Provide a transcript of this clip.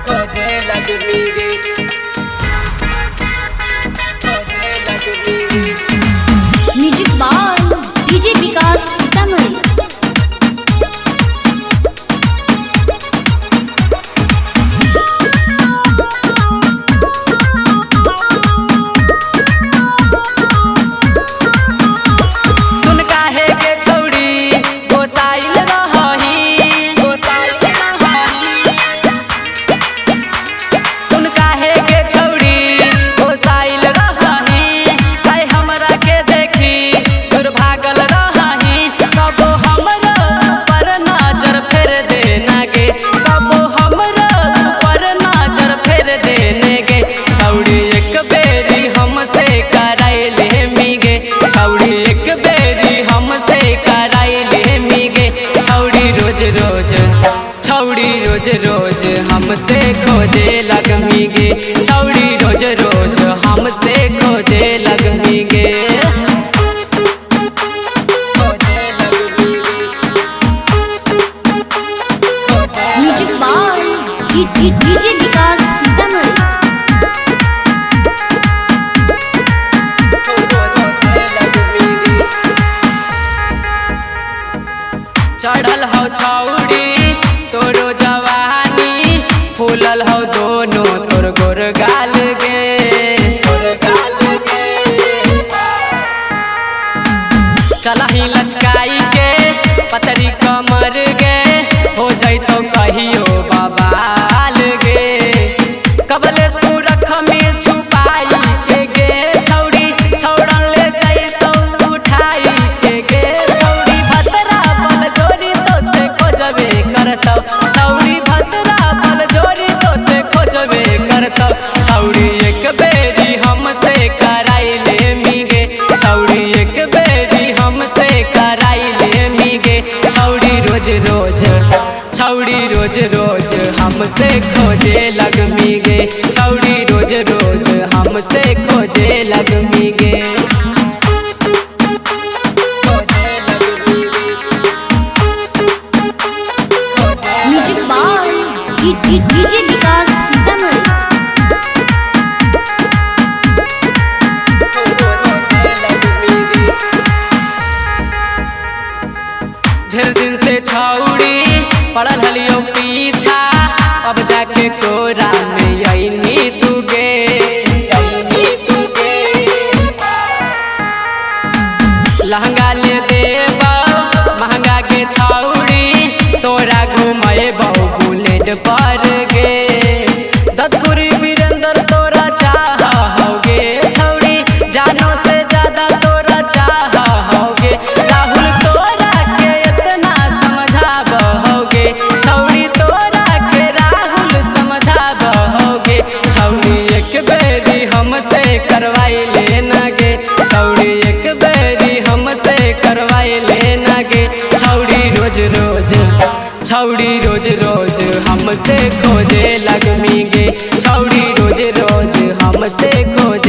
खोजे लगमी गे, खोजे लगमी गे। Music by DJ Vikas Sitamarhi. सुन काहे के छौड़ी गोसाइल रही, गोसाइल रही। सुन काहे के छौड़ी गोसाइल रही, काहे हमरा के देखी दुर्भागल रही। कबो हमरा पर नजर फेर देना गे, कबो हमरा पर नजर फेर देने गे। छौड़ी एक बेरी हमसे कराइले मिगे, छौड़ी एक बेरी हमसे कराइले मिगे। छौड़ी रोज रोज, छौड़ी रोज रोज हमसे खोजे लगमी गे, छौड़ी रोज रोज हमसे खोजे लगमी गे। खोजे लगमी गे, खोजे music by DJ Vikas Sitamarhi. चढ़ल हौ छौड़ी तोरो जवानी, फूलल हौ दोनों तोर गोर गाल गे, तोर गाल गे। चलही लचकाई के पतरी कमर गे, हो जैतो कहियो बबाल गे। कबले तू रखमी छुपाई के गे छौड़ी, छौड़न ले जैतो उठाई के गे। छौड़ी भतरा बल जोरी तो से खोजबे करतौ, छौड़ी भतरा बल जोरी तो से खोजबे करतौ। छौड़ी एक बेरी हमसे कराइले मिगे, छौड़ी एक बेरी हमसे कराइले मिगे। छौड़ी रोज रोज, छौड़ी रोज रोज हमसे खोजे लगमी गे, छौड़ी रोज रोज हमसे खोजे लगमी गे। खोजे लगमी गे, खोजे music by DJ Vikas Sitamarhi. ढेर दिन से छौड़ी पड़ल हलियो पीछा, अब जाके कोरा में अइनी तू गे, अइनी तू गे। लहंगा ले देबौ महंगा के छौड़ी, तोरा घुमेबौ बुलेट पर गे। दतपुरी वीरेंद्र तोरा चाह होगे छौड़ी, जानो से ज्यादा तोरा चाह होगे। राहुल तोरा के इतना समझाब होगे छौड़ी, तोरा के राहुल समझाब होगे। छौड़ी एक बेरी हमसे करवाई लेना गे, छौड़ी एक बेरी हमसे करवाई लेना गे। छौड़ी रोज रोज, छौड़ी रोज रोज हमसे खोजे लगमी गे, छौड़ी रोज रोज हमसे खोजे।